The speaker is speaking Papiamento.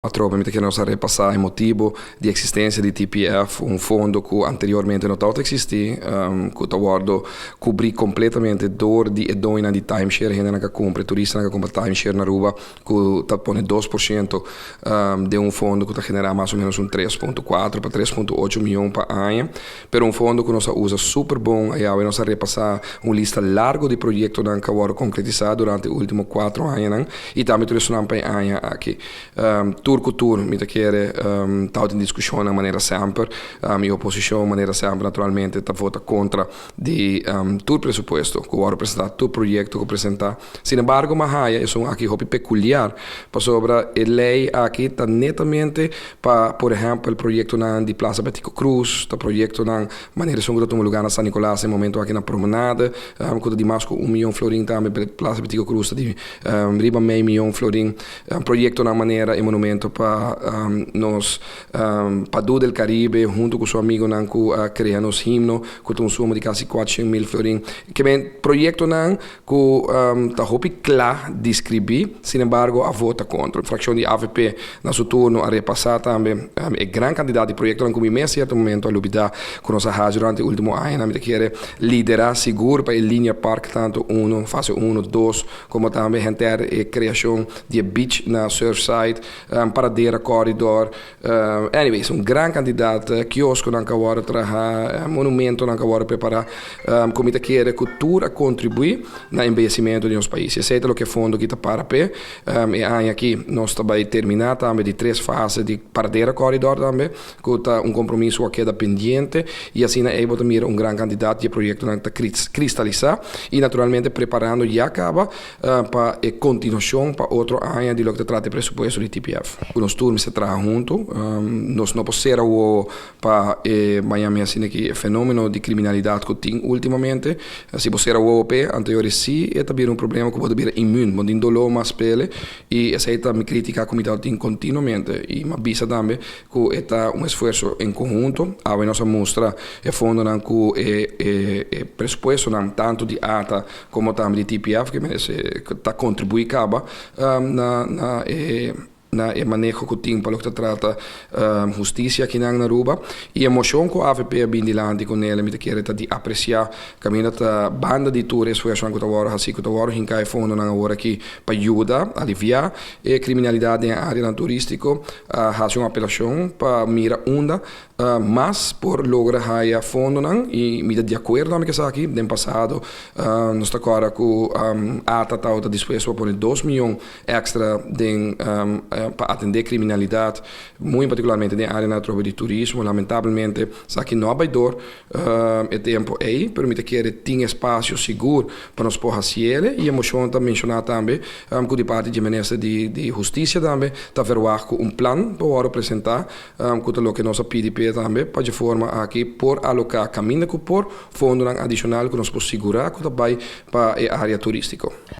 Atrobe mi ta kere nos a repasa e motibo di existencia di TPF, un fondo cu anteriormente no tabata existi, cu ta wordo cubri completamente door di e doñonan di timeshare, hendenan cu a cumpra, e turistanan cu a cumpra timeshare na Aruba, cu ta pone 2% den un fondo cu ta genera mas o menos un 3.4 pa 3.8 miyon pa aña. Pero un fondo cu nos a usa super bon. Ayawe nos a repasa un lista largo di proyectonan cu a wordo concretisa durante e ultimo 4 añanan y tambe tur esunnan pa e aña aki. Tur ku tur mi ta kere tabatin diskushonnan manera semper i oposishon manera semper naturalmente ta vota kontra di tur presupuesto ku wòrdu presentá, tur proyekto ku presentá. Sin embargo mi a haya esun aki hopi pekuliar pasobra e lei aki ta netamente pa por ehèmpel proyektonan di Plaza Betico Croes, ta proyektonan manera esun ku ta tuma lugá na San Nicolas e momento aki na Promenade ku ta di mas ku un miyon florin tambe, Plaza Betico Croes ta di riba mei miyon florin. Proyectonan manera e monumento pa nos Padu del Caribe hunto cu su amigonan cu a crea nos himno cu ta un suma di casi 400.000 florin. Ke men proyectonan cu ta hopi cla describi, sin embargo a vota contra. Fraccion di avp na su turno a repasa tambe e gran cantidad di proyectonan cu mi mes cierto momento a lubida cu nos a haci durante e ultimo añanan. Mi ta kere lidera sigur pa e Linear Park tanto uno, fase uno, dos, Como tambe henter e creacion di e beach na Surfside, Paradera Corridor, anyways un gran cantidad kiosconan cu a wordo traha, monumentonan cu a wordo prepara, cu mi ta kere cu tur a contribui na embeyecimento di nos pais. Esey ta loke e fondo aki ta para p'e. E aña aki nos ta bay termina tambe di tres fase di Paradera Corridor tambe, cu ta un compromiso cu a keda pendiente y asina ey bo ta mira un gran cantidad di e proyectonan ta cristalisa y naturalmente preparando ya caba pa e continuacion pa otro aña di loke ta trata e presupuesto di TPF. Cu nos tur mester traha hunto, nos no por cera wowo pa e Miami asina ki e fenomeno di criminalidad cu tin ultimamente. Si bo cera wowo p'e, anto si e ta bira un problema cu bo ta bira inmun, bo no tin dolor mas p'ele y esey ta mi critica cu mi ta tin continuamente y mi a bisa tambe Ku e ta un esfuerso en konhunto. Awe nos a mustra e fondonan ku e e presupuestonan tantu di ata komo tambe di TPF ke merese ta kontribuí kaba na na e na e maneho ku tin pa loke ta trata hustisia akinan na Aruba. I e moshon ku avp a bin dilanti ku nel mi ta kere ta di apresiá. Kaminda ta banda di tur e esfuersonan ku ta wòrdu hasí ku ta wòrdu hinká e fondonan awor aki pa yuda aliviá e kriminalidat den e áreanan turístiko. A hasi un apelashon pa mira unda mas por logra haya fondonan i mi ta di akuerdo ami ku esaki. Den pasado nos ta kòrda ku ata tabata dispuesto pa pone 2 miyon èkstra den pa atendé kriminalidat, muy partikularmente den áreanan atrobe di turismo. Lamentablemente esaki no a bai dor e tempu ei, pero mi ta kere tin espasio sigur pa nos por hasiele i e moshon ta menshoná tambe ku di parti di e minister di hustisia tambe ta verwagt ku un plan por wòrdu presentá ku ta loke nos a pidi p'e tambe pa dje forma aki por aloká kaminda ku por fondonan adishonal ku nos por sigurá ku ta bai pa e área turístiko.